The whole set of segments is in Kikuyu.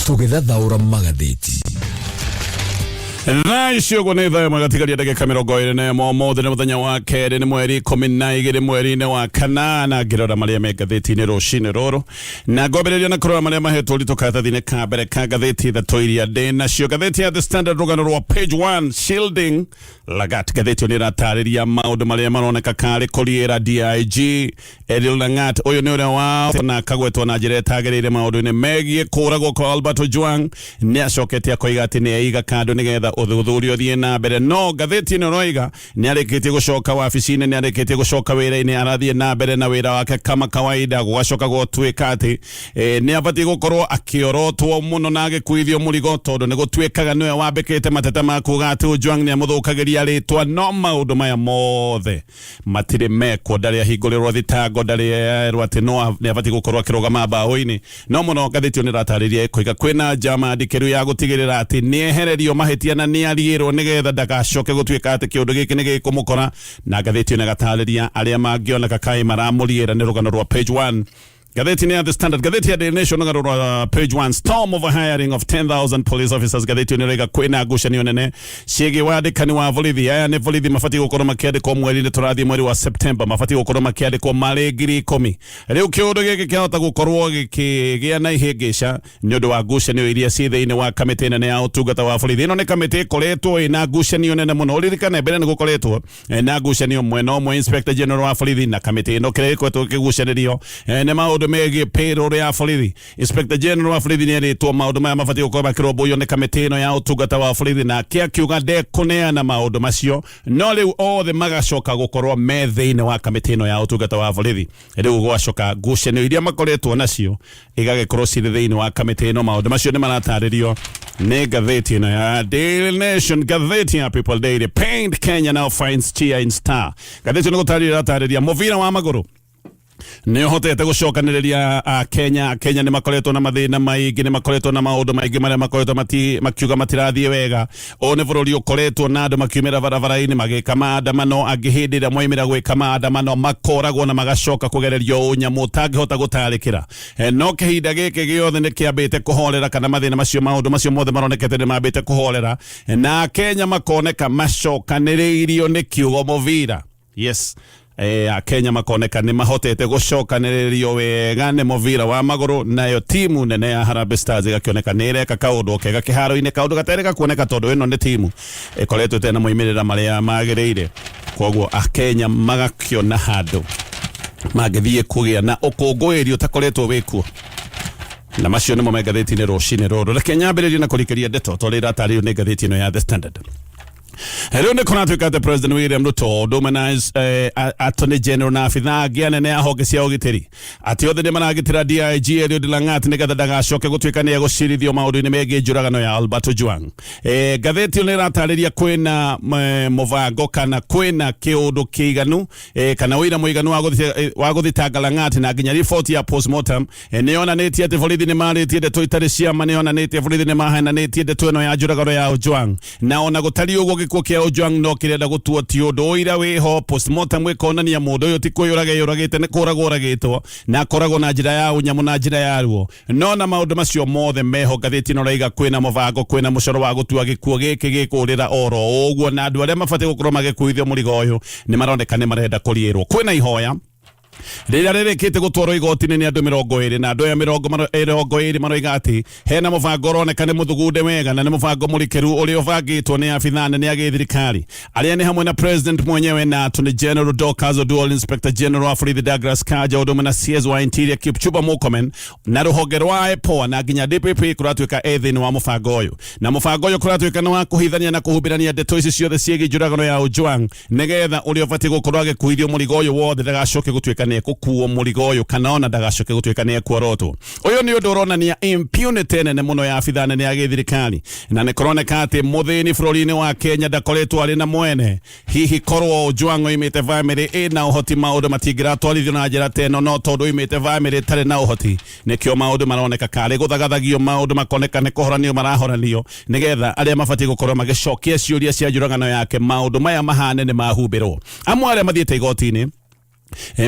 Tũgĩthathaũra magathĩti. Thaa ici ũguo nĩ thaa ĩmwe gatigaria ndagĩka 21. Ũmũthĩ nĩ mũthenya wa kerĩ, nĩ mweri 12 mweri-inĩ wa kanana. Ngĩrora marĩa me ngathĩti-inĩ rũcinĩ rũrũ, na ngwambĩrĩria na kũrora marĩa mahetwo ũritũ karatathi-inĩ ka mbere ka ngathĩti ithatũ iria ndĩ nacio. Ngathĩti ya The Standard, rũgano rwa page 1, shielding Lagat. Ngathĩti ĩyo nĩ ĩratarĩria maũndũ marĩa maroneka karĩ kũriĩra DIG Eliud Langat. Ũyũ nĩ ũrĩa wa na akagwetwo na njĩra ĩtagĩrĩire maũndũ-inĩ megiĩ kũragwo kwa Albert Ojwang. Nĩ acokete akoiga atĩ nĩ eiga kando nĩgetha ũthuthuria ũthiĩ na mbere, no ngathĩti ĩno ĩroiga nĩ arĩkĩtie gũcoka wabici-inĩ, nĩ arĩkĩtie gũcoka wĩra-inĩ, arathiĩ na mbere na wĩra wake kama kawaida. Gũgacoka gũtuĩka atĩ nĩ abatiĩ gũkorwo akĩorotwo mũno na agĩkuithio mũrigo, tondũ nĩ gũtuĩkaga nĩwe wambĩkĩte mateta ma kuga atĩ Ojwang nĩ amũthũkagĩria rĩtwa. No maũndũ maya mothe matirĩ mekwo, ndarĩ ahingũrĩrwo thitango, ndarĩ erwo atĩ no nĩ abatiĩ gũkorwo akĩrũgama mbaũ-inĩ. No mũno ngathĩti ĩyo nĩ ĩratarĩria ĩkoiga kwĩna njama ndikĩru ya gũtigĩrĩra atĩ nĩ ehererio mahĩtia na nĩ ariĩrwo nĩgetha ndagacoke gũtuĩka atĩ kĩũndũ gĩkĩ nĩ gĩkũmũkora. Na ngathĩti ĩyo nĩ ĩgatarĩria arĩa mangĩoneka kaĩ maramũriĩra, nĩ rũgano rwa page 1 ngathĩti-inĩ ya The Standard. Ngathĩti ya Daily Nation, rũgano rwa page 1, storm over hiring of 10,000 police officers. Ngathĩti ĩyo nĩ ĩroiga kwĩna ngucanio nene ciĩgiĩ wandĩkani wa borithi. Aya nĩ borithi mabatiĩ gũkorwo makĩandĩkwo mweri-inĩ tũrathiĩ, mweri wa September, mabatiĩ gũkorwo makĩandĩkwo marĩ 10,000. Rĩu kĩũndũ gĩkĩ kĩahota gũkorwo gĩkĩgĩa na ihĩngĩca nĩ ũndũ wa ngucanio iria ciĩ thĩinĩ wa kamĩtĩ nene ya ũtungata wa borithi. Ĩno nĩ kamĩtĩ ĩkoretwo ĩna ngucanio nene mũno. Ũririkane mbere nĩ gũkoretwo na ngucanio mwena ũmwe Inspector General wa borithi na kamĩtĩ ĩno. Kĩrĩa gĩkoretwo gĩkĩgucanĩrio nĩ maũndũ megiĩ payroll ya borithi. Inspector General wa borithi nĩ erĩtwo maũndũ maya mabatiĩ gũkorwo makĩrũmbũiyo nĩ kamĩtĩ ĩno ya ũtungata wa borithi, nake akiuga ndekũneana maũndũ macio. No rĩu othe magacoka gũkorwo me thĩinĩ wa kamĩtĩ ĩno ya ũtungata wa borithi. Rĩu gwacoka ngucanio iria makoretwo nacio igagĩkorwo cirĩ thĩinĩ wa kamĩtĩ ĩno. Maũndũ macio nĩ maratarĩrio nĩ ngathĩti ĩno ya Daily Nation. Ngathĩti ya People Daily, Paint Kenya now finds cheer in star. Ngathĩti ĩno gũtarĩria ĩratarĩria mũbira wa magũrũ nĩ ũhotete gũcokanĩrĩria Akenya. Kenya nĩ makoretwo na mathĩna maingĩ, nĩ makoretwo na maũndũ maingĩ marĩa makoretwo makiuga matirathiĩ wega. Ũyũ nĩ bũrũri ũkoretwo na andũ makiumĩra barabara-inĩ magĩka maandamano, angĩ hĩndĩ ĩrĩa moimĩra gwĩka maandamano makoragwo na magacoka kũgererio ũnyamũ ũtangĩhota gũtarĩkĩra. No kĩhinda gĩkĩ gĩothe nĩ kĩambĩte kũhorera, kana mathĩna macio, maũndũ macio mothe maronekete nĩ mambĩte kũhorera, na Kenya makoneka macokanĩrĩirio nĩ kiugo mũbira. Yes, Akenya makoneka nĩ mahotete gũcokanĩrĩrio wega nĩ mũbira wa magũrũ, nayo timu nene ya Harambee Stars ĩgakĩoneka nĩ ĩreka kaũndũ kega kĩharo-inĩ, kaũndũ gaterĩga kuoneka tondũ ĩno nĩ timu ĩkoretwo ĩtarĩ na moimĩrĩra marĩa magĩrĩire. Koguo Akenya magakĩona handũ mangĩthiĩ kũgĩa na ũkũngũĩri ũtakoretwo wĩkuo, na macio nĩmo me ngathĩti-inĩ rũcinĩ rũrũ. Reke nyambĩrĩrie na kũrikĩria ndeto tondũ ĩratarĩrio nĩ ngathĩti ĩno ya The Standard. Rĩu nĩ kũratuĩka atĩ President William Ruto ũndũ ũmwe na Attorney General na abithaa angĩ anene a honge cia ũgitĩri atĩ othe nĩ maragitĩra DIG Eliud Langat nĩgetha ndagacoke gũtuĩka nĩ egũcirithio maũndũ-inĩ megiĩ njũragano ya Albert Ojwang. Ngathĩti ĩyo nĩ ĩratarĩria kwĩna mũbango kana kwĩna kĩũndũ kĩiganu kana ũira mũiganu wa gũthitanga Langat, na nginya riboti ya postmortem nĩ yonanĩtie atĩ borithi nĩ marĩtie ndeto itarĩ cia ma, nĩ yonanĩtie borithi nĩ mahenanĩtie ndeto ĩno ya njũragano ya Ojwang. Na ona gũtariĩ ũguo, gĩkuũ kĩa Ojwang no kĩrenda gũtuo ti ũndũ. Ũira wĩho, postmortem ĩkonania mũndũ ũyũ ti kwĩyũraga eyũragĩte, nĩ kũragwo oragĩtwo, na akoragwo na njĩra ya ũnyamũ na njĩra ya ruo. No na maũndũ macio mothe meho, ngathĩti ĩno ĩraiga kwĩna mũbango, kwĩna mũcoro wa gũtua gĩkuũ gĩkĩ gĩkũrĩra oro ũguo, na andũ arĩa mabatiĩ gũkorwo magĩkuithio mũrigo ũyũ nĩ maroneka nĩ marenda kũriĩrwo. Kwĩna ihoya rĩrĩa rĩrĩkĩte gũtwarwo igoti-inĩ nĩ andũ 20, na andũ aya 20 maroiga atĩ hena mũbango ũroneka nĩ mũthugunde wega na nĩ mũbango mũrikĩru ũrĩa ũbangĩtwo nĩ abithaa nene a gĩthirikari, arĩa nĩ hamwe na president mwenyewe na Attorney General Dorcas Oduol, Inspector General wa borithi Douglas Kanja, ũndũ ũmwe na CS wa Interior Kipchumba Murkomen, na rũhonge rwa IPOA, na nginya DPP kũratuĩka e thĩinĩ wa mũbango ũyũ. Na mũbango ũyũ kũratuĩka nĩ wa kũhithania na kũhumbĩrania ndeto ici ciothe ciĩgiĩ njũragano ya Ojwang, nĩgetha ũrĩa ũbatiĩ gũkorwo agĩkuithio mũrigo ũyũ wothe ndagacoke gũtuĩka nĩ ekũkuo mũrigo ũyũ, kana ona ndagacoke gũtuĩka nĩ ekuorotwo. Ũyũ nĩ ũndũ ũronania impunity nene mũno ya abithaa nene ya gĩthirikari, na nĩ kũroneka atĩ mũthĩni bũrũri-inĩ wa Kenya ndakoretwo arĩ na mwene. Hihi korwo Ojwang oimĩte bamĩrĩ ĩna ũhoti, maũndũ matingĩratwarithio na njĩra ta ĩno, no tondũ oimĩte bamĩrĩ ĩtarĩ na ũhoti, nĩkĩo maũndũ maroneka karĩ gũthagathagio, maũndũ makoneka nĩ kũhoranio marahoranio, nĩgetha arĩa mabatiĩ gũkorwo magĩcokia ciũria cia njũragano yake maũndũ maya mahane nĩ mahumbĩrwo. Amwe arĩa mathiĩte igoti-inĩ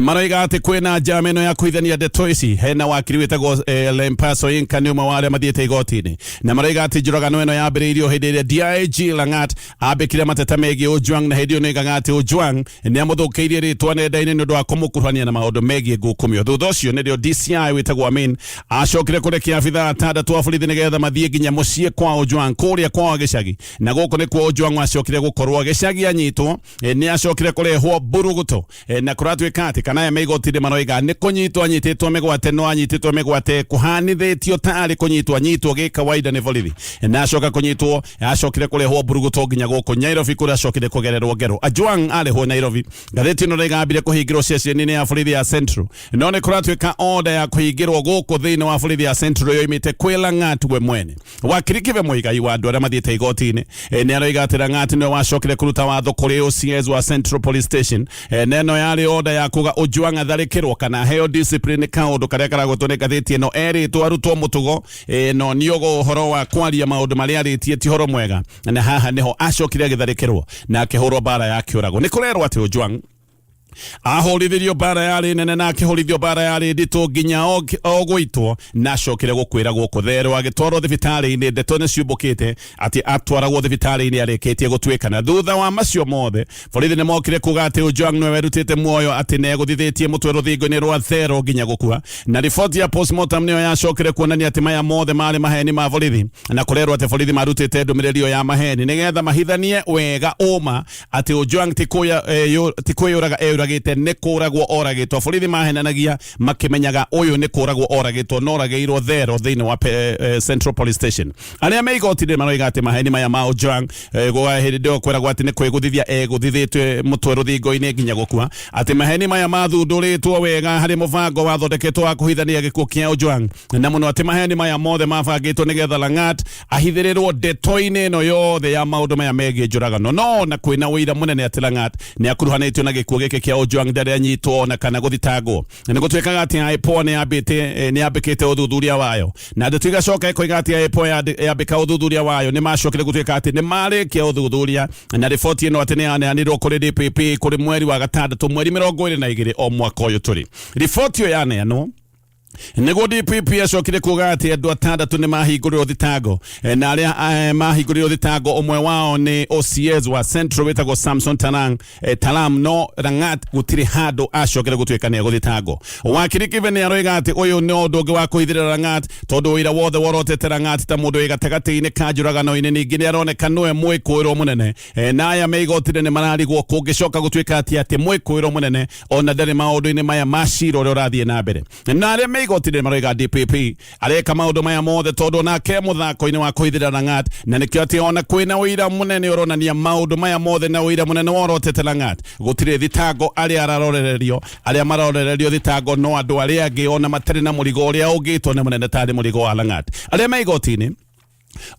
Maroiga atĩ kwĩna njama ĩno ya kũhithania ndeto ici. Hena wakiri wĩtagwo Lempaso Inka, nĩ ũmwe wa arĩa mathiĩte igoti-inĩ, na maroiga atĩ njũragano ĩno yambĩrĩirio hĩndĩ ĩrĩa DIG Langat ambĩkire mateta megiĩ Ojwang, na hĩndĩ ĩyo nĩoigaga atĩ Ojwang nĩ amũthũkĩirie rĩtwa nenda-inĩ nĩ ũndũ wa kũmũkuruhania na maũndũ megiĩ ngukumio. Thutha ũcio nĩrĩo DCI wĩtagwo Amin acokire kũrekia abithaa atandatũ a borithi nĩgetha mathiĩ nginya mũciĩ kwa Ojwang kũrĩa kwao gĩcagi, na gũkũ nĩkuo Ojwang acokire gũkorwo gĩcagi anyitwo. Nĩ acokire kũrehwo mburuguto, na kũratuĩka atĩ kana aya me igoti-inĩ maroiga nĩ kũnyitwo anyitĩtwo mĩgwate, no anyitĩtwo mĩgwate kũhanithĩtio tarĩ kũnyitwo anyitwo gĩkawaida nĩ borithi, na acoka kũnyitwo acokire kũrehwo mburuguto nginya gũkũ Nairobi kũrĩa acokire kũgererwo ngero. Ojwang arehwo Nairobi, ngathĩti ĩno ĩraiga ambire kũhingĩrwo ceceni-inĩ ya borithi ya Central, no nĩ kũratuĩka order ya kũhingĩrwo gũkũ thĩinĩ wa borithi ya Central yoimĩte kwĩ Langat we mwene. Wakiri Kibe Muigai wa andũ arĩa mathiĩte igoti-inĩ nĩ aroiga atĩ Langat nĩwe wacokire kũruta watho kũrĩ OCS wa Central Police Station, na ĩno yarĩ order ya kuga Ojwang atharĩkĩrwo kana aheo discipline, kaũndũ karĩa karagwetwo nĩ ngathĩti ĩno erĩtwo arutwo mũtugo, no nĩ ũhoro wa kwaria maũndũ marĩa arĩtie ti ũhoro mwega, na haha nĩho acokire agĩtharĩkĩrwo na akĩhũrwo mbara ya kĩũrago. Nĩ kũrerwo atĩ Ojwang ahũrithirio mbara yarĩ nene na akĩhũrithio mbara yarĩ nditũ nginya o gũitwo, na acokire gũkwĩra gũkũ therũ agĩtwarwo thibitarĩ-inĩ. Ndeto nĩ ciumbũkĩte atĩ atwaragwo thibitarĩ-inĩ arĩkĩtie gũtuĩkana. Thutha wa macio mothe, borithi nĩ mokire kuga atĩ Ojwang nĩwe werutĩte muoyo, atĩ nĩ egũthithĩtie mũtwe rũthingo-inĩ rwa Thero nginya gũkua, na riboti ya postmortem nĩyo yacokire kuonania atĩ maya mothe marĩ maheni ma borithi, na kũrerwo atĩ borithi marutĩte ndũmĩrĩri ĩyo ya maheni nĩgetha mahithanie wega ũma atĩ Ojwang ti kwĩyũraga eyũragĩte, nĩ kũragwo oragĩtwo. Borithi mahenanagia makĩmenyaga ũyũ nĩ kũragwo oragĩtwo, no oragĩirwo Thero thĩinĩ wa Central Police Station. Arĩa me igoti-inĩ maroiga atĩ maheni maya ma Ojwang gwa hĩndĩ ĩyo kwĩragwo atĩ nĩ kwĩgũthithia egũthithĩtwe mũtwe rũthingo-inĩ nginya gũkua, atĩ maheni maya mathundũrĩtwo wega harĩ mũbango wathondeketwo wa kũhithania gĩkuũ kĩa Ojwang, na mũno atĩ maheni maya mothe mabangĩtwo nĩgetha Langat ahithĩrĩrwo ndeto-inĩ ĩno yothe ya maũndũ maya megiĩ njũragano. No na kwĩna ũira mũnene atĩ Langat nĩ akuruhanĩtio na gĩkuũ gĩkĩ kĩa Ojwang, ndarĩ anyitwo ona kana gũthitangwo. Nĩ gũtuĩkaga atĩ IPOA nĩ yambĩte nĩ yambĩkĩte ũthuthuria wayo, na ndeto igacoka ĩkoiga atĩ IPOA yambĩka ũthuthuria wayo, nĩ macokire gũtuĩka atĩ nĩ marĩkia ũthuthuria, na riboti ĩno atĩ nĩ yaneanirwo kũrĩ DPP kũrĩ mweri wa gatandatũ, mweri 22 o mwaka ũyũ tũrĩ. Riboti ĩyo yaneanwo, nĩguo DPP acokire kuga atĩ andũ atandatũ nĩ mahingũrĩrwo thitango, na arĩa mahingũrĩrwo thitango, ũmwe wao nĩ OCS wa Central wĩtagwo Samson Tarang, Talam, no Langat gũtirĩ handũ acokire gũtuĩka nĩ egũthitangwo. Wakiri Kibe nĩ aroiga atĩ ũyũ nĩ ũndũ ũngĩ wa kũhithĩrĩra Langat, tondũ ũira wothe worotete Langat ta mũndũ wĩ gatagatĩ-inĩ ka njũragano-inĩ, ningĩ nĩ aroneka nĩwe mwĩkũĩrwo mũnene, na aya me igoti-inĩ nĩ mararigwo kũngĩcoka gũtuĩka atĩ mwĩkũĩrwo mũnene ona ndarĩ maũndũ-inĩ maya ma cira ũrĩa ũrathiĩ na mbere. Na arĩa me igoti-inĩ maroiga DPP areka maũndũ maya mothe tondũ onake mũthako-inĩ wa kũhithĩrĩra Langat, na nĩkĩo atĩ ona kwĩna ũira mũnene ũronania maũndũ maya mothe na ũira mũnene worotete Langat, gũtirĩ thitango arĩa ararorererio. Arĩa marorererio thitango no andũ arĩa angĩ ona matarĩ na mũrigo ũrĩa ũngĩtwo nĩ mũnene tarĩ mũrigo wa Langat. Arĩa me igoti-inĩ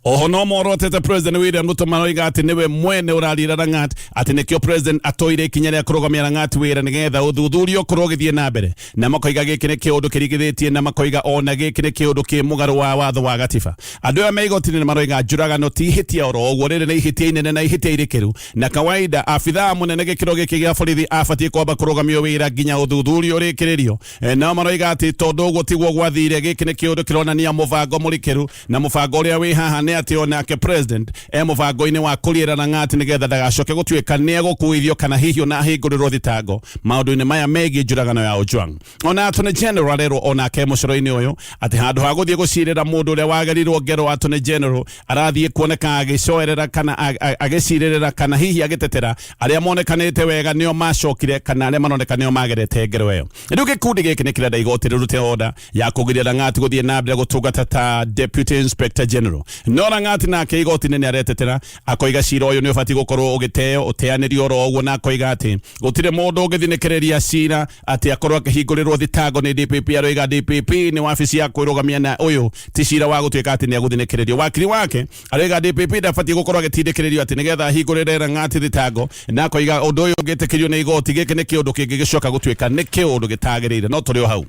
oho no morotete President William Ruto, maroiga atĩ nĩwe mwene ũrarira Langat, atĩ nĩkĩo president atoire ikinya rĩa kũrũgamia Langat wĩra nĩgetha ũthuthuria ũkorwo ũgĩthiĩ na mbere, na makoiga gĩkĩ nĩ kĩũndũ kĩringithĩtie, na makoiga ona gĩkĩ nĩ kĩũndũ kĩ mũgarũ wa watho wa gatiba. Andũ aya me igoti-inĩ nĩ maroiga njũragano ti ihĩtia oro ũguo, rĩrĩ nĩ ihĩtia inene na ihĩtia irĩkĩru, na kawaida abithaa mũnene gĩkĩro gĩkĩ gĩa borithi abatiĩ kwamba kũrũgamio wĩra nginya ũthuthuria ũrĩkĩrĩrio. Nao maroiga atĩ tondũ ũguo tiguo gwathire, gĩkĩ nĩ kĩũndũ kĩronania mũbango mũrikĩru, na mũbango ũrĩa wĩ haha nĩ atĩ onake president e mũbango-inĩ wa kũriĩra Langat nĩgetha ndagacoke gũtuĩka nĩ egũkuithio kana hihi ona ahingũrĩrwo thitango maũndũ-inĩ maya megiĩ njũragano ya Ojwang. Ona Attorney General arerwo onake mũcoro-inĩ ũyũ atĩ handũ ha gũthiĩ gũcirĩra mũndũ ũrĩa wagerirwo ngero, Attorney General arathiĩ kuoneka agĩcoerera kana agĩcirĩrĩra kana hihi agĩtetera arĩa monekanĩte wega nĩo macokire kana arĩa maroneka nĩo magerete ngero ĩyo. Rĩu gĩkundi gĩkĩ nĩ kĩrenda igoti rĩrute order ya kũgiria Langat gũthiĩ na mbere gũtungata ta Deputy Inspector General. No Langat nake igoti-inĩ nĩ aretetera, akoiga cira ũyũ nĩ ũbatiĩ gũkorwo ũgĩteo ũteanĩrio oro ũguo, na akoiga atĩ gũtirĩ mũndũ ũngĩthinĩkĩrĩria cira atĩ akorwo akĩhingũrĩrwo thitango nĩ DPP. Aroiga DPP nĩ wabici ya kwĩrũgamia, na ũyũ ti cira wa gũtuĩka atĩ nĩ egũthinĩkĩrĩrio. Wakiri wake aroiga DPP ndabatiĩ gũkorwo agĩtindĩkĩrĩrio atĩ nĩgetha ahingũrĩre Langat thitango, na akoiga ũndũ ũyũ ũngĩtĩkĩrio nĩ igoti, gĩkĩ nĩ kĩũndũ kĩngĩgĩcoka gũtuĩka nĩ kĩũndũ gĩtagĩrĩire. No tũrĩ o hau.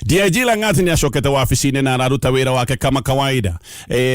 DIG Lang'at nĩ acokete wabici-inĩ na araruta wĩra wake kama kawaida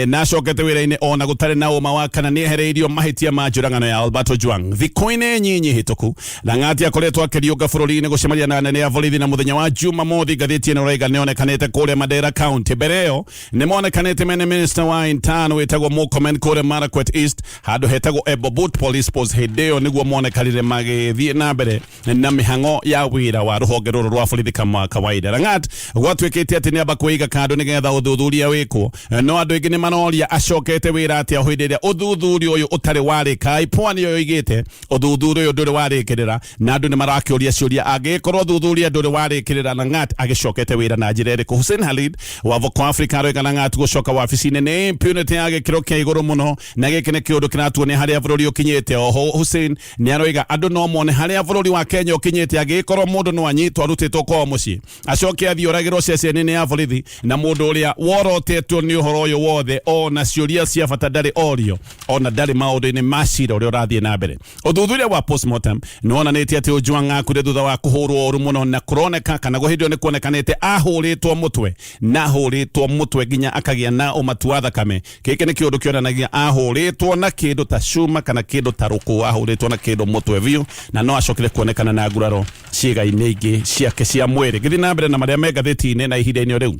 na acokete wĩra-inĩ ona gũtarĩ na ũma wa kana nĩ ehereirio mahĩtia ma njũragano ya Albert Ojwang. Thikũ-inĩ nyinyi hĩtũku Lang'at akoretwo akĩriũnga bũrũri-inĩ gũcemania na anene a borithi, na mũthenya wa Jumamothi ngathĩti ĩno ĩraiga nĩonekanĩte kũrĩa Mandera County. Mbere ĩyo nĩmonekanĩte mene minister wa intern wĩtagwo Murkomen kũrĩa Marakwet East handũ hetagwo Embobut Police Post. Hĩndĩ ĩyo nĩguo monekanire magĩthiĩ na mbere na mĩhang'o ya wĩra wa rũhonge rũrũ rwa borithi kama kawaida. Lang'at gwatuĩkĩte atĩ nĩamba kwĩiga kando nĩgetha ũthuthuria wĩkwo, no andũ aingĩ nĩ maroria acokete wĩra atĩa hĩndĩ ĩrĩa ũthuthuria ũyũ ũtarĩ warĩka. IPOA nĩyo yoigĩte ũthuthuria ũyũ ndũrĩ warĩkĩrĩra, na andũ nĩ marakĩũria ciũria angĩkorwo ũthuthuria ndũrĩ warĩkĩrĩra, Lang'at agĩcokete wĩra na njĩra ĩrĩkũ? Hussein Khalid wa Voco Africa aroiga Lang'at gũcoka wabici-inĩ nĩ impunity ya gĩkĩro kĩa igũrũ mũno, na gĩkĩ nĩ kĩũndũ kĩratuonia harĩa bũrũri ũkinyĩte. Oho Hussein nĩ aroiga andũ no mone harĩa bũrũri wa Kenya ũkinyĩte angĩkorwo mũndũ no anyitwo arutĩtwo kwao mũciĩ acoke athiĩ oragĩrwo ceceni-inĩ ya borithi, na mũndũ ũrĩa worotetwo nĩ ũhoro ũyũ wothe ona ciũria cia bata ndarĩ orio, ona ndarĩ maũndũ-inĩ ma cira ũrĩa ũrathiĩ na mbere. Ũthuthuria wa postmortem nĩ wonanĩtie atĩ Ojwang akuire thutha wa kũhũrwo ũru mũno, na kũroneka kana hĩndĩ ĩyo nĩ kuonekanĩte ahũrĩtwo mũtwe na ahũrĩtwo mũtwe nginya akagĩa na ũmatu wa thakame. Gĩkĩ nĩ kĩũndũ kĩonanagia ahũrĩtwo na kĩndũ ta cuma kana kĩndũ ta rũkũ, ahũrĩtwo na kĩndũ mũtwe biũ, na no acokire kuonekana na nguraro ciĩga-inĩ ingĩ ciake cia mwĩrĩ. Ngĩthiĩ na mbere na marĩa me ngathĩti-inĩ na ihinda-inĩ rĩu,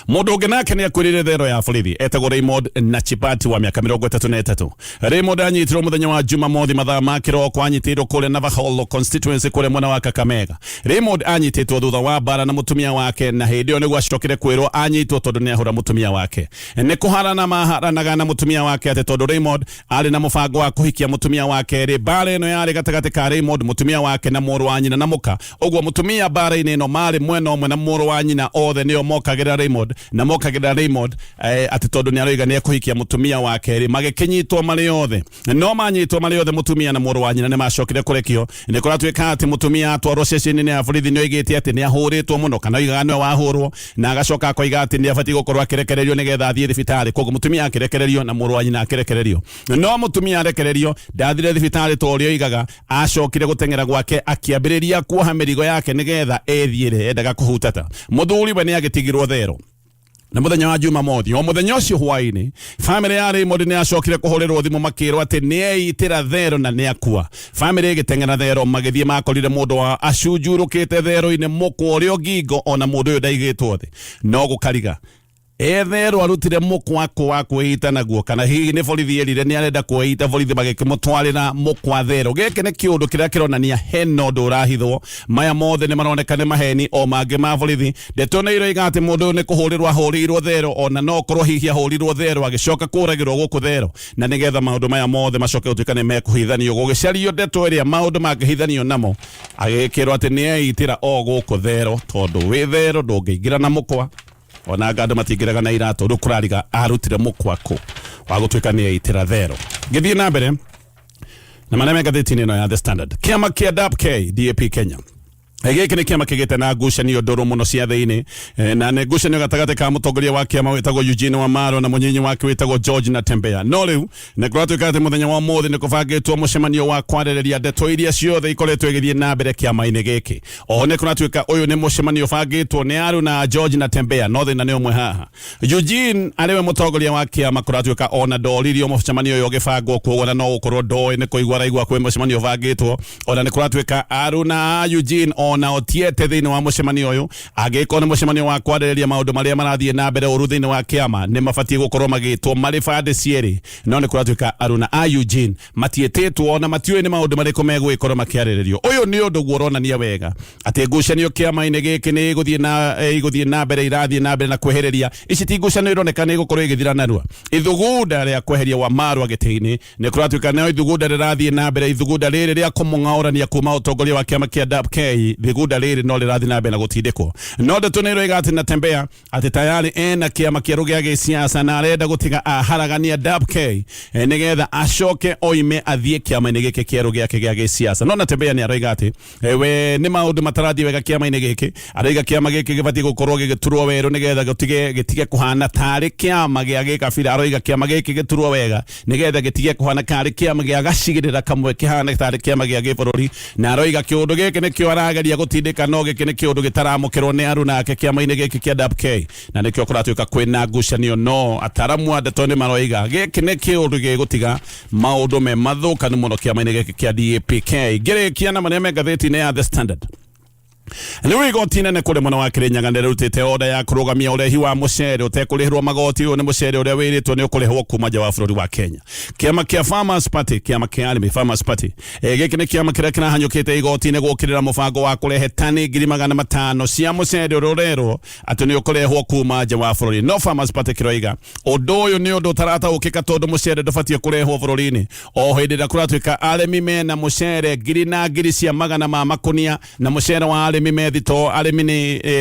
mũndũ ũngĩ nake nĩ akuĩrĩire thero ya borithi etagwo Raymond Nachibati wa mĩaka 33. Raymond anyitirwo mũthenya wa Jumamothi mathaa ma kĩroko, anyitĩirwo kũrĩa Navakholo constituency kũrĩa mwena wa Kakamega. Raymond anyitĩtwo thutha wa mbara na mũtumia wake, na hĩndĩ ĩyo nĩguo acokire kwĩrwo anyitwo tondũ nĩ ahũra mũtumia wake. Nĩ kũharana maharanaga na mũtumia wake atĩ tondũ Raymond arĩ na mũbango wa kũhikia mũtumia wake rĩ, mbara ĩno yarĩ gatagatĩ ka Raymond, mũtumia wake na mũrũ wa nyina na mũka. Ũguo mũtumia mbara-inĩ ĩno marĩ mwena ũmwe na mũrũ wa nyina, othe nĩo mokagĩrĩra Raymond na mokagĩrĩra Raymond atĩ tondũ nĩ aroiga nĩ ekũhikia mũtumia wake rĩ, magĩkĩnyitwo marĩ othe. No manyitwo marĩ othe, mũtumia na mũrũ wa nyina nĩ macokire kũrekio. Nĩ kũratuĩka atĩ mũtumia atwarwo ceceni-inĩ ya borithi nĩ oigĩte atĩ nĩ ahũrĩtwo mũno, kana oigaga nĩwe wahũrwo, na agacoka akoiga atĩ nĩ abatiĩ gũkorwo akĩrekererio nĩgetha athiĩ thibitarĩ. Koguo mũtumia akĩrekererio na mũrũ wa nyina akĩrekererio, no mũtumia arekererio ndathire thibitarĩ ta ũrĩa oigaga. Acokire gũteng'era gwake akĩambĩrĩria kuoha mĩrigo yake nĩgetha ethiĩre, endaga kũhutata. Mũthuri we nĩ agĩtigirwo thero. Na mũthenya wa Jumamothi, o mũthenya ũcio hwaĩ-inĩ, bamĩrĩ ya Raymond nĩ yacokire kũhũrĩrwo thimũ makĩrwo atĩ nĩ eitĩra thero na nĩ akua. Bamĩrĩ ĩgĩteng'era thero, magĩthiĩ makorire mũndũ wa acunjurũkĩte thero-inĩ mũkwa ũrĩa ngingo, ona mũndũ ũyũ ndaigĩtwo thĩ no gũkariga etherwo arutire mũkwakũ wa kwĩita naguo, kana hihi nĩ borithi erire nĩ arenda kwĩita, borithi magĩkĩmũtwarĩra mũkwa thero. Gĩkĩ nĩ kĩũndũ kĩrĩa kĩronania hena ũndũ ũrahithwo. Maya mothe nĩ maroneka nĩ maheni o mangĩ ma borithi. Ndeto nĩ iroiga atĩ mũndũ ũyũ nĩ kũhũrĩrwo ahũrĩirwo thero, ona no korwo hihi ahũrirwo thero agĩcoka kũragĩrwo gũkũ thero, na nĩgetha maũndũ maya mothe macoke gũtuĩka nĩ mekũhithanio. Gũgĩcario ndeto ĩrĩa maũndũ mangĩhithanio namo, agĩkĩrwo atĩ nĩ eitĩra o gũkũ thero, tondũ wĩ thero ndũngĩingĩra na mũkwa, ona anga andũ matingĩraga na iratũ. Rĩu kũrariga arutire mũkwa kũ wa gũtuĩka nĩ eitĩra thero. Ngĩthiĩ na mbere na marĩa me ngathĩti-inĩ ĩno ya The Standard, kĩama kĩa DAP-K DAP Kenya. Gĩkĩ nĩ kĩama kĩgĩte na ngucanio ndũrũ mũno cia thĩinĩ, na nĩ ngucanio gatagatĩ ka mũtongoria wa kĩama wĩtagwo Eugene Wamalwa na mũnyinyi wake wĩtagwo George Natembeya. No rĩu nĩ kũratuĩka atĩ mũthenya wa ũmũthĩ nĩ kũbangĩtwo mũcemanio wa kwarĩrĩria ndeto iria ciothe ikoretwo igĩthiĩ na mbere kĩama-inĩ gĩkĩ. Oho nĩ kũratuĩka ũyũ nĩ mũcemanio ũbangĩtwo nĩ Aruna George Natembeya, no thĩna nĩ ũmwe haha. Eugene arĩ we mũtongoria wa kĩama, kũratuĩka ona ndoririo mũcemanio ũyũ ũgĩbangwo, koguo ona no gũkorwo ndoĩ nĩ kũigua araigua kwĩ mũcemanio ũbangĩtwo. Ona nĩ kũratuĩka Aruna Eugene ona otiete thĩinĩ wa mũcemanio ũyũ. Angĩkorwo nĩ mũcemanio wa kwarĩrĩria maũndũ marĩa marathiĩ na mbere ũru thĩinĩ wa kĩama, nĩ mabatiĩ gũkorwo magĩtwo marĩ bandĩ cierĩ, no nĩ kũratuĩka Aruna a Eugene matiĩtĩtwo, ona matiũĩ nĩ maũndũ marĩkũ megũgĩkorwo makĩarĩrĩrio. Ũyũ nĩ ũndũ guo ũronania wega atĩ ngucanio kĩama-inĩ gĩkĩ nĩ igũthiĩ na mbere, irathiĩ na mbere na kwehereria. Ici ti ngucanio ironeka nĩ igũkorwo igĩthira narua. Ithugunda rĩa kweheria Wamalwa gĩtĩ-inĩ nĩ kũratuĩka no ithugunda rĩrathiĩ na mbere. Ithugunda rĩrĩ rĩa kũmũng'aũrania kuma ũtongoria wa kĩama kĩa DAP-K, ithugunda rĩrĩ no rĩrathiĩ na mbere na gũtindĩkwo. No ndeto nĩ ĩroiga atĩ Natembeya atĩ tayari ena kĩama kĩerũ gĩa gĩsiasa na arenda gũtiga aharagania DAP-K nĩgetha acoke oime athiĩ kĩama-inĩ gĩkĩ kĩerũ gĩake gĩa gĩsiasa. No Natembeya nĩ aroiga atĩ we nĩ maũndũ matarathiĩ wega kĩama-inĩ gĩkĩ. Aroiga kĩama gĩkĩ gĩbatiĩ gũkorwo gĩgĩturwo werũ nĩgetha gĩtige kũhana tarĩ kĩama gĩa gĩkabira. Aroiga kĩama gĩkĩ gĩturwo wega nĩgetha gĩtige kũhana karĩ kĩama gĩa gacigĩrĩra kamwe, kĩhane tarĩ kĩama gĩa gĩbũrũri, na aroiga kĩũndũ gĩkĩ nĩkĩo arageria. Nĩmarageria gũtindĩka no gĩkĩ nĩ kĩũndũ gĩtaramũkĩrwo nĩ aruna ake kĩama-inĩ gĩkĩ kĩa DAP-K, na nĩkĩo kũratuĩka kwĩna ngucanio. No ataramu a ndeto nĩ maroiga gĩkĩ nĩ kĩũndũ gĩgũtiga maũndũ me mathũkanu mũno kĩama-inĩ gĩkĩ kĩa DAP-K. Ngĩrĩkia na marĩa me ngathĩti-inĩ ya The Standard, rĩu igoti inene kũrĩ mwena wa Kĩrĩnyaga nĩrĩrutĩte oda ya kũrũgamia ũrehi wa mũcere ũtekũrĩhĩrwo magoti. Ũyũ nĩ mũcere ũrĩa wĩrĩtwo nĩ ũkũrehwo kuma nja wa bũrũri wa Kenya. Kĩama kĩa Farmers Party, kĩama kĩa arĩmi Farmers Party, gĩkĩ nĩ kĩama kĩrĩa kĩrahanyũkĩte igoti-inĩ gũkĩrĩra mũbango wa kũrehe tani 500,000 cia mũcere ũrĩa ũrerwo atĩ nĩ ũkũrehwo kuma nja wa bũrũri. No Farmers Party kĩroiga ũndũ ũyũ nĩ ũndũ ũtarataũkĩka, tondũ mũcere ndũbatiĩ kũrehwo bũrũri-inĩ o hĩndĩ ĩrĩa kũratuĩka arĩmi mena mũcere ngiri na ngiri cia magana ma makũnia, na mũcere wa arĩmi me thitoo. Arĩmi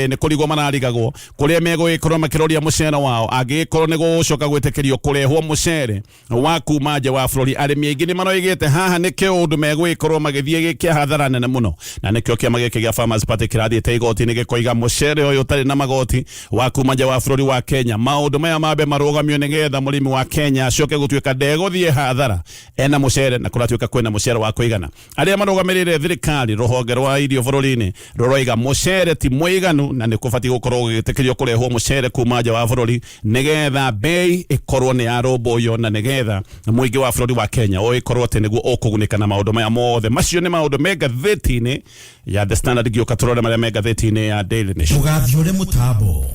nĩ kũrigwo mararigagwo kũrĩa megũgĩkorwo makĩroria mũcere wao angĩgĩkorwo nĩ gũgũcoka gwĩtĩkĩrio kũrehwo mũcere wa kuma nja wa bũrũri. Arĩmi aingĩ nĩ maroigĩte haha nĩ kĩũndũ megũgĩkorwo magĩthiĩ gĩkĩa hathara nene mũno, na nĩkĩo kĩama gĩkĩ gĩa Farmers Party kĩrathiĩte igoti-inĩ gĩkoiga mũcere ũyũ ũtarĩ na magoti wa kuma nja wa bũrũri wa Kenya, maũndũ maya mambe marũgamio nĩgetha mũrĩmi wa Kenya acoke gũtuĩka ndegũthiĩ hathara ena mũcere na kũratuĩka kwĩna mũcere wa kũigana. Arĩa marũgamĩrĩire thirikari, rũhonge rwa irio bũrũri-inĩ rũroiga mũcere ti mũiganu na nĩ kũbatiĩ gũkorwo gũgĩtĩkĩrio kũrehwo mũcere kuma nja wa bũrũri nĩgetha bei ĩkorwo nĩ yarũmbũiyo na nĩgetha mũingĩ wa bũrũri wa Kenya ũgĩkorwo atĩ nĩguo ũkũgunĩka na maũndũ maya mothe. Macio nĩ maũndũ me ngathĩti-inĩ ya The Standard. Ngĩũka tũrore marĩa me ngathĩti-inĩ ya Daily Nation. Mũgathiũre mũtambo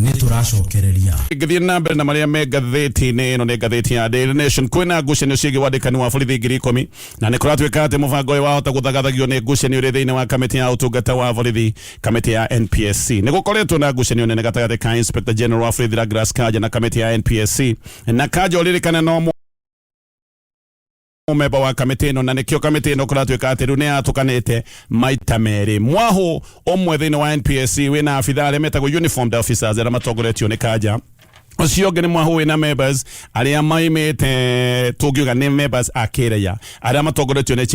nĩ tũracokereria. Ngĩthiĩ na mbere na marĩa me ngathĩti-inĩ ĩno, nĩ ngathĩti ya Daily Nation. Kwĩna ngucanio ciĩgiĩ wandĩkani wa borithi 10,000, na nĩ kũratuĩka atĩ mũbango ũyũ wahota gũthagathagio nĩ ngucanio ĩrĩ thĩinĩ wa kamĩtĩ ya ũtungata wa borithi, kamĩtĩ ya NPSC. Nĩ gũkoretwo na ngucanio nene gatagatĩ ka Inspector General wa borithi Douglas Kanja na kamĩtĩ ya NPSC, na Kanja ũririkane no memba wa kamĩtĩ ĩno, na nĩkĩo kamĩtĩ ĩno kũratuĩka atĩ rĩu nĩ yatũkanĩte maita merĩ. Mwahũ ũmwe thĩinĩ wa NPSC wĩna abithaa arĩa metagwo uniformed officers arĩa matongoretio nĩ Kanja. Ũcio ũngĩ nĩ mwahũ wĩna members arĩa maimĩte, tũngiuga nĩ members a kĩraia, arĩa matongoretio nĩ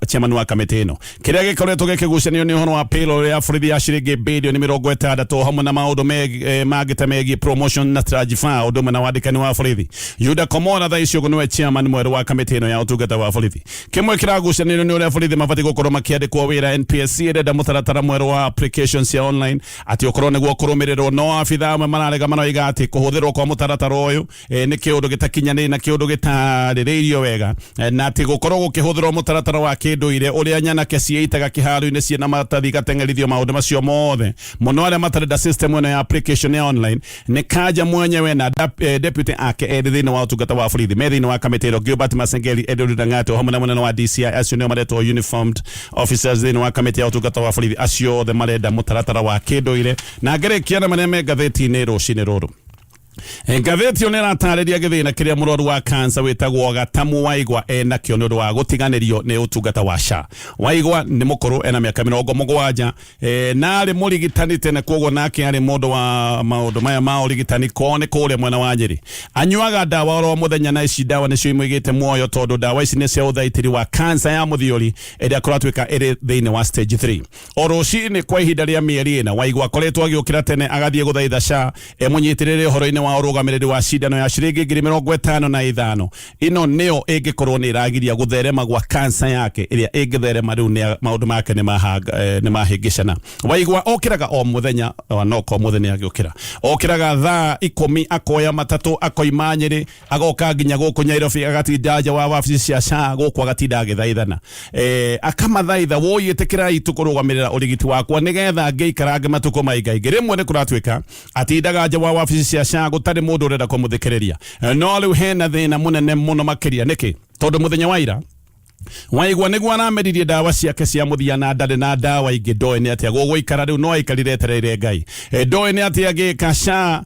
chairman wa kamĩtĩ ĩno. Kĩrĩa gĩkoretwo gĩkĩgucanio nĩ ũhoro wa payroll ya borithi ya ciringi 60 bĩrioni, hamwe na maũndũ mangĩ ta megiĩ promotion na transfer, ũndũ ũmwe na wandĩkani wa borithi. Yuda Komora thaa ici ũguo nĩwe chairman mwerũ wa kamĩtĩ ĩno ya ũtungata wa borithi. Kĩmwe kĩragucanĩrio nĩ ũrĩa borithi mabatiĩ gũkorwo makĩandĩkwo wĩra. NPSC ĩrenda mũtaratara mwerũ wa applications cia online atĩ ũkorwo nĩguo kũrũmĩrĩrwo, no abithaa amwe mararega, maroiga atĩ kũhũthĩrwo kwa mũtaratara ũyũ nĩ kĩũndũ gĩtakinyanĩire na kĩũndũ gĩtarĩrĩirio wega, na atĩ gũkorwo gũkĩhũthĩrwo mũtaratara wa kĩndũire ũrĩa nyanake ciĩitaga kĩharo-inĩ ciĩna maratathi igateng'erithio, maũndũ macio mothe mũno arĩa matarenda system ĩno ya application ya online nĩ Kanja mwenyewe na deputy ake erĩ thĩinĩ wa ũtungata wa borithi me thĩinĩ wa kamĩtĩ ĩno, Gilbert Masengeli, Edward Lang'at, hamwe na mũnene wa DCI. Acio nĩo maretwo uniformed officers thĩinĩ wa kamĩtĩ ya ũtungata wa borithi. Acio othe marenda mũtaratara wa kĩndũire. Na ngĩrĩkia na marĩa me ngathĩti-inĩ rũcinĩ rũrũ, ngathĩti ĩyo nĩ ĩratarĩria gĩthĩna kĩrĩa mũrwaru wa kansa wĩtagwo Gatamu Waigwa enakĩo nĩ ũndũ wa gũtiganĩrio nĩ ũtungata wa SHA. Waigwa nĩ mũkũrũ, ena mĩaka 70, na arĩ mũrigitani tene, koguo nake arĩ mũndũ wa maũndũ maya ma ũrigitani kwao nĩ kũrĩa mwena wa Nyĩrĩ. Anyuaga ndawa oro mũthenya, na ici ndawa nĩcio imũigĩte muoyo, tondũ ndawa ici nĩ cia ũthaitĩri wa kansa ya mũthiori ĩrĩa kũratuĩka ĩrĩ thĩinĩ wa stage 3. O rũcinĩ kwa ihinda rĩa mĩeri 4, Waigwa akoretwo agĩũkĩra tene agathiĩ gũthaitha SHA ĩmũnyitĩrĩre ũhoro-inĩ wa ũrũgamĩrĩri wa cindano ya ciringi 55,000. Ĩno nĩyo ĩngĩkorwo nĩ ĩragiria gũtherema gwa kansa yake, ĩrĩa ĩngĩtherema rĩu nĩ maũndũ make nĩ mahĩngĩcana. Waigwa okĩraga o mũthenya, no ko mũthenya agĩũkĩra okĩraga thaa 10, akoya matatũ, akoima Nyĩrĩ, agoka nginya gũkũ Nyairobi, agatinda nja wa wabici cia SHA gũkũ, agatinda agĩthaithana, akamathaitha, woi ĩtĩkĩrai tu kũrũgamĩrĩra ũrigiti wakwa nĩgetha ngĩikarange matukũ maingaingĩ. Rĩmwe nĩ kũratuĩka atindaga nja wa wabici cia SHA gũtarĩ mũndũ ũrenda kũmũthikĩrĩria. No rĩu hena thĩna mũnene mũno makĩria. Nĩkĩ? Tondũ mũthenya wa ira Waigua nĩguo arameririe ndawa ciake cia mũthia na ndarĩ na ndawa ingĩ. Ndoĩ nĩ atĩa gũgũikara rĩu, no aikarire etereire Ngai. Ndoĩ nĩ atĩa ngĩka SHA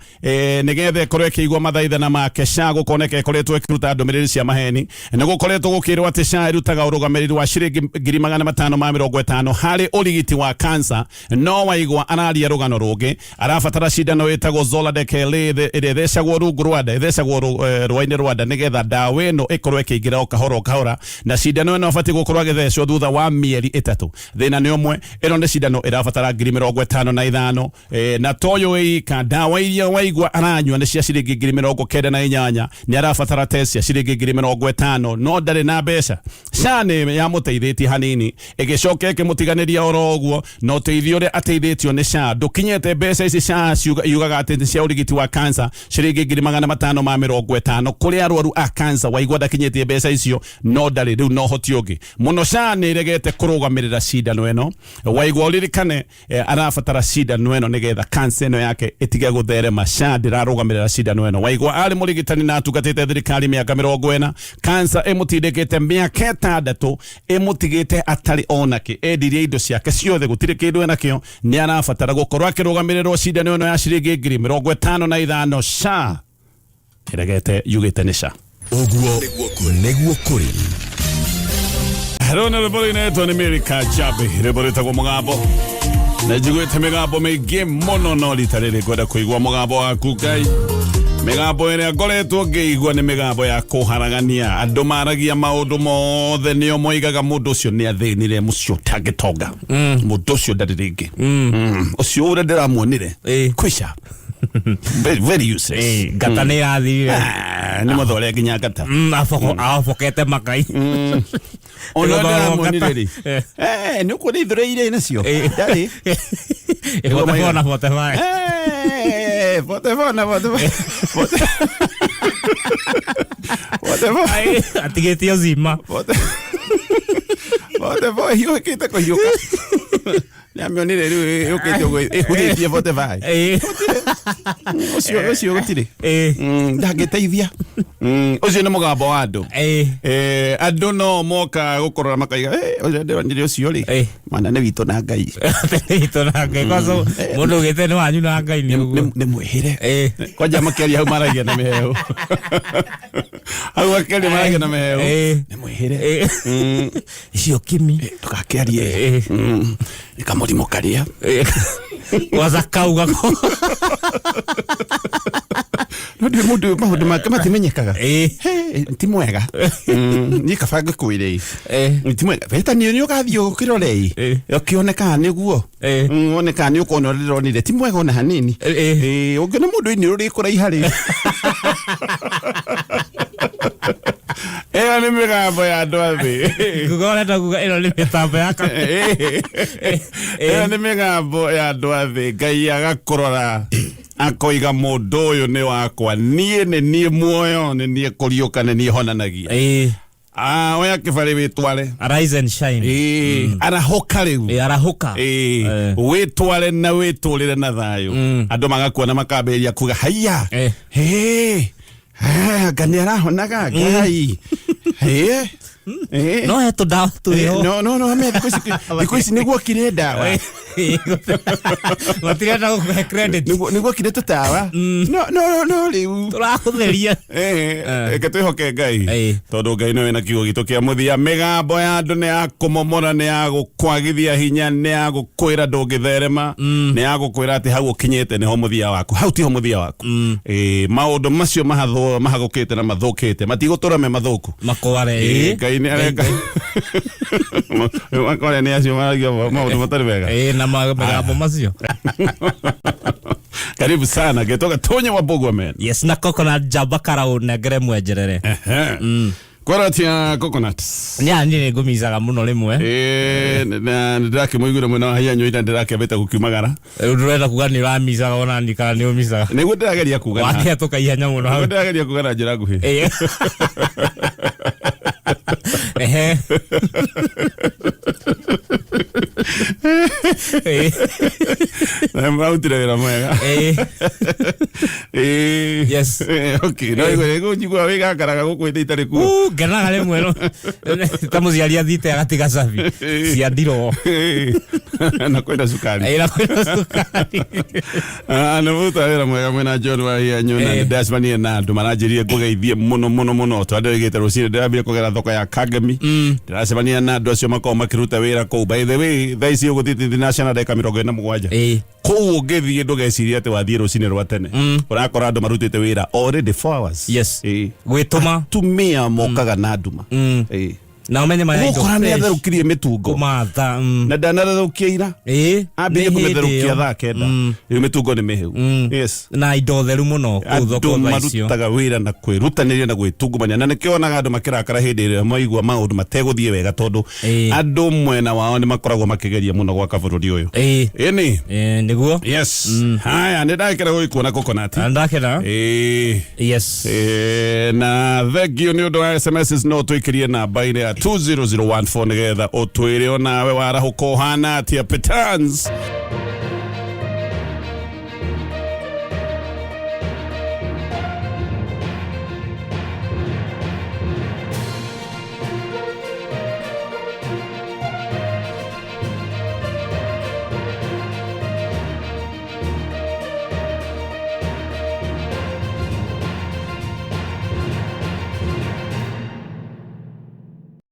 nĩgetha ĩkorwo ĩkĩigua mathaithana make. SHA gũkoneka ĩkoretwo ĩkĩruta ndũmĩrĩri cia maheni. Nĩ gũkoretwo gũkĩrwo atĩ SHA ĩrutaga ũrũgamĩrĩri wa ciringi 550,000 harĩ ũrigiti wa kansa, no Waigua araria rũgano rũngĩ. Arabatara cindano ĩtagwo Zoladex LA ĩrĩa ĩthecagwo rungu rwa nda, ĩthecagwo rũa-inĩ rwa nda, nĩgetha ndawa ĩno ĩkorwo ĩkĩingĩra o kahora o kahora na cindano. Cindano ĩno abatiĩ gũkorwo agĩthecwo thutha wa mĩeri 3. Thĩna nĩ ũmwe, ĩno nĩ cindano ĩrabatara ngiri 55, na toyo ĩika ndawa iria waigua aranyua nĩ cia ciringi ngiri 98. Nĩ arabatara test cia ciringi ngiri 50, no ndarĩ na mbeca. SHA nĩ yamũteithĩtie hanini, ĩgĩcoka ĩkĩmũtiganĩria oro ũguo, na ũteithio ũrĩa ateithĩtio nĩ SHA ndũkinyĩte mbeca ici SHA yugaga atĩ nĩ cia ũrigiti wa cancer, ciringi ngiri 550 kũrĩ arwaru a cancer. Waigua ndakinyĩtie mbeca icio, no ndarĩ rĩu na ũhoti ũngĩ mũno. SHA nĩ ĩregete kũrũgamĩrĩra cindano ĩno. Waigua ũririkane, arabatara cindano ĩno nĩgetha cancer ĩno yake ĩtige gũtherema. SHA ndĩrarũgamĩrĩra cindano ĩno. Waigua arĩ mũrigitani na atungatĩte thirikari mĩaka 40. Cancer ĩmũtindĩkĩte mĩaka 6, ĩmũtigĩte atarĩ onakĩ, endirie indo ciake ciothe, gũtirĩ kĩndũ enakĩo. Nĩ arabatara gũkorwo akĩrũgamĩrĩrwo cindano ĩno ya ciringi ngiri 55. SHA ĩregete, yugĩte nĩ SHA. Ũguo nĩguo kũrĩ. Rĩu nĩ rwĩmbo rũinĩtwo nĩ Mary Kajabi, rwĩmbo rwĩtagwo Mũgambo. Na njiguĩte mĩgambo mĩingĩ mũno, no rita rĩrĩ ngwenda kũigua mũgambo waku Ngai. Mĩgambo ĩrĩa ngoretwo ngĩigua nĩ mĩgambo ya kũharagania. Andũ maragia maũndũ mothe, nĩo moigaga mũndũ ũcio nĩ athĩnire, mũcio ũtangĩtonga, mũndũ ũcio ndarĩ rĩngĩ, ũcio ũrĩa ndĩramuonire kwisha, very, very useless. Ngata nĩ irathirire. Ah, nĩ mũthore nginya ngata. Abokete makai. Ona Ĩgũthorwo ndĩramuonire ngata. rĩ, nĩ ũkuona ithũrĩire nacio ndarĩ. 44 na 45. 44 na 44. 44. Ai, atigĩtio zima. 44 hiũkĩte kũhiũka, nĩamĩonire rĩu yũkĩte ũguo ĩhurĩtie 45. Ũcio gũtirĩ. Ndangĩteithia. Ũcio nĩ mũgambo wa andũ. Andũ no moka gũkũrora makaiga, "Eh, ũrĩa ndĩronire ũcio rĩ, mwana nĩ witũ na Ngai." Itũ na Ngai kwanza, mũndũ ũgĩte nĩ wanyu na Ngai nĩ ũguo. Nĩ mwĩhĩre. Kwanja makĩaria hau maragia na mĩhehu, hau makĩaria maragia na mĩhehu. Nĩ mwĩhĩre. Icio kimi. Ndũgakĩarie. Nĩ kamũrimũ karĩa. Kwanza kauga ko. No ndĩ mũndũ maũndũ make matimenyekaga. Hey, ti mwega. Niĩ kaba ngĩkwĩre, ti mwega beta nĩ ũgathiĩ ũkĩrore, ũkĩone kana nĩguo. Wone kana nĩ ũkuona ũrĩa ndĩronire, ti mwega ona hanini. Ũngĩona mũndũ ini ũrĩ kũraiha rĩ, ĩyo nĩ mĩgambo ya andũ a thĩ. Kuga ũrenda kuga ĩno nĩ mĩtambo ya Ĩyo nĩ mĩgambo ya andũ a thĩ. Ngai agakũrora akoiga, mũndũ ũyũ nĩ wakwa, niĩ nĩ niĩ muoyo, nĩ niĩ kũriũka, nĩ niĩ honanagia. Ah, oya kĩbarĩ wĩtware. Arise and shine. Arahũka rĩu. Arahũka. Wĩtware na wĩtũrĩre na thayũ. Andũ magakuona makambĩrĩria kuga, haiya, hey, anga nĩ arahonaga Ngai. No he tũdawa twĩho. No ame thikũ ici nĩguo kire ndawa. Matirenda gũkũhe credit. Nĩguo kire tũtawa, no rĩu tũrakũtheria. Reke twĩhoke Ngai, tondũ Ngai nĩwe na kiugo gitũ kĩa mũthia. Mĩgambo ya andũ nĩ ya kũmomora, nĩ ya gũkwagithia hinya, nĩ ya gũkwĩra ndũngĩtherema, nĩ ya gũkwĩra atĩ hau ũkinyĩte nĩho mũthia waku, hau tiho mũthia waku. Maũndũ macio mahagũkĩte na mathũkĩte matigũtũra me mathũku. Makware. Ngai nĩ areka makware, nĩ acio maragia maũndũ matarĩ mega. Na mĩgambo macio. Karibu sana getoka Tonya wa Bogwa man. Yes, na Coconut njamba karau nengere mwenjerere. Kwaratia Coconut. Nĩ niĩ nĩ ngũmicaga mũno rĩmwe. Na ndĩrakĩmũiguire mwena wa hianyu ira, ndĩrakĩambĩte gũkiumagara. Rĩu ndũrenda kuga nĩ ũramicaga ona ni kana nĩ ũmicaga? Nĩguo ndĩrageria kuga Wakĩhetũka ihenya mũno hau. Nĩguo ndĩrageria kuga na njĩra nguhĩ. Ehe. Marutire wĩra mwega. Yes. Okay, no nĩguo njigua wĩgakaraga gũkũ hĩndĩ itarĩ kuo. Ngenaga rĩmwe no ta mũciari athiĩte agatiga cabi cia ndiroo. Na kwĩna cukari. Na kwĩna cukari. Ah, nĩ mũruta wĩra mwega mwena John wa Hianyu, na nĩ ndacemanirie na andũ maranjĩrire ngũgeithie mũno mũno mũno. Tondũ rũcinĩ ndĩrambire kũgera thoko ya Kangemi, ndĩracemania na andũ acio makoragwo makĩruta wĩra kũu. By the way, thaa ici ũgũthiĩ thinacara ndagĩka 47. Kũu ũngĩthiĩ ndũgecirie atĩ wathiĩ rũcinĩ rwa tene, ũrakora andũ marutĩte wĩra already 4 hours. Gwĩtũma. Atumia mokaga na nduma. Na ũmenye maya indo Ũgũkora nĩ fresh. atherũkirie mĩtungo Kũmatha. Na ndanatherũkia ira, Ĩĩ ambĩrĩrie nĩ hĩndĩ kũmĩtherũkia ĩyo. thaa 9. Rĩu mĩtungo nĩ mĩhĩu, yes. Na indo theru mũno kũu Andũ thoko thaa icio. marutaga wĩra na kwĩrutanĩria na gwĩtungumania, na nĩkĩo onaga andũ makĩrakara hĩndĩ ĩrĩa maigua maũndũ mategũthiĩ wega, tondũ andũ mwena wao nĩ makoragwo makĩgeria mũno gwaka bũrũri ũyũ. Ĩni. Ĩĩ, nĩguo. Yes, haya, nĩ ndakĩra gũgĩkuona coconut. Ndakena. Ĩĩ. Yes. Na thengio nĩ ũndũ wa SMS. No twĩkĩrie namba-inĩ ya 20014 nĩgetha ũtwĩre onawe warahũka ũhana atĩa. Petans.